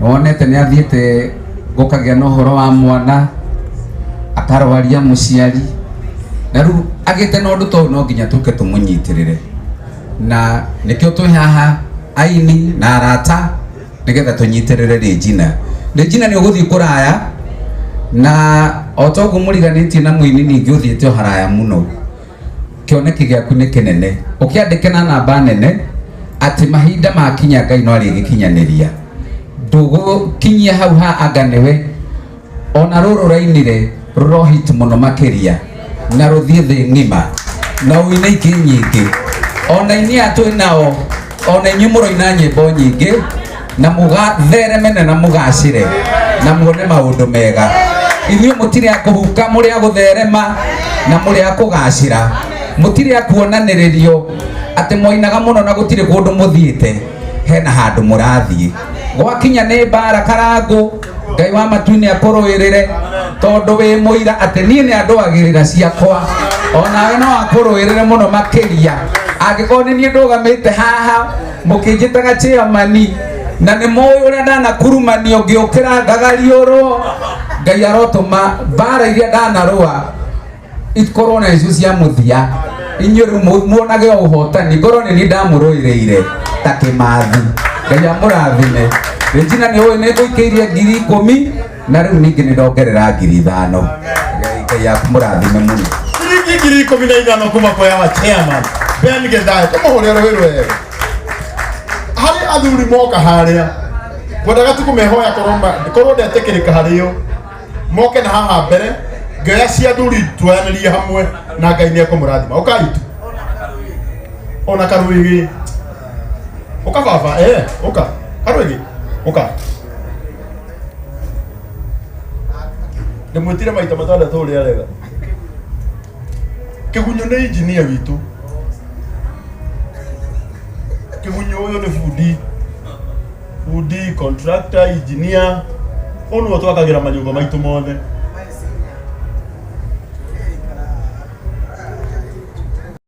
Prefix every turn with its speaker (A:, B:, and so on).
A: Wonete nĩ athiĩte gũkagĩa na ũhoro wa mwana akarwaria mũciari, na rĩu agĩte na ũndũ ta ũyũ no nginya tũke tũmũnyitĩrĩre, na nĩkĩo twĩ haha aini na arata nĩgetha tũnyitĩrĩre Regina. Regina nĩ ũgũthiĩ kũraya, na o ta ũguo mũriganĩtie na mũini ningĩ ũthiĩte o haraya mũno. Kĩoneki gĩaku nĩ kĩnene, ũkĩandĩke na namba nene atĩ mahinda makinya Ngai no arĩgĩkinyanĩria. Ndũgũkinyia hau ha anga nĩwe ona rũrũ rainire rũrohit mũno makĩria na rũthiĩ thĩ ng'ima na ũine ingĩ nyingĩ. Ona inyuĩ aya twĩ nao, ona inyuĩ mũroina nyĩmbo nyingĩ na mũgatheremene na mũgacĩre na muone maũndũ mega. Ithuĩ mũtirĩ a kũhuka, mũrĩ a gũtherema na mũrĩ a kũgacĩra. Mũtirĩ a kuonanĩrĩrio atĩ mwainaga mũno na gũtirĩ kũndũ mũthiĩte, hena handũ mũrathiĩ. Gwakinya nĩ mbara karangũ, Ngai wa matu-inĩ akũrũĩrĩre, tondũ wĩ mũira atĩ niĩ nĩ andũagĩrĩra ciakwa, onawe no akũrũĩrĩre mũno makĩria. Angĩkorwo nĩ niĩ ndũgamĩte haha mũkĩnjĩtaga chairman, na nĩ mũĩ ũrĩa ndanakurumanio ngĩũkĩra ngagariũrwo, Ngai arotũma mbara iria ndanarũa ikorwo na icio cia mũthia, inyuĩ rĩu muonage o ũhotani, ngorwo nĩ niĩ ndamũrũĩrĩire ta Kĩmathi. Ngai amũrathime. Regina nĩ ũĩ nĩ ngũikĩirie 10,000 na rĩu ningĩ nĩ ndongerera 5,000. Ngai amũrathime mũno.
B: Ciringi 15,000 kuma kwa our chairman Ben Githae, tũmũhũre rũĩ rwega. Harĩ athuri moka harĩa ngwendaga tu kũmehoya korwo ndetĩkĩrĩka harĩo moke na haha mbere, ngĩoya cia athuri tuoyanĩrie hamwe na Ngai nĩ ekũmũrathima. Ũkai tu ona karwĩgĩ, ũka baba, ũka karwĩgĩ, ũka. Ndĩmwĩtire maita matandatũ ũrĩa arega. Kĩgunyũ nĩ injinia witũ. Kĩgunyũ ũyũ nĩ bundi, bundi, contractor, engineer, ũyũ nĩwe twakagĩra manyũmba maitũ mothe.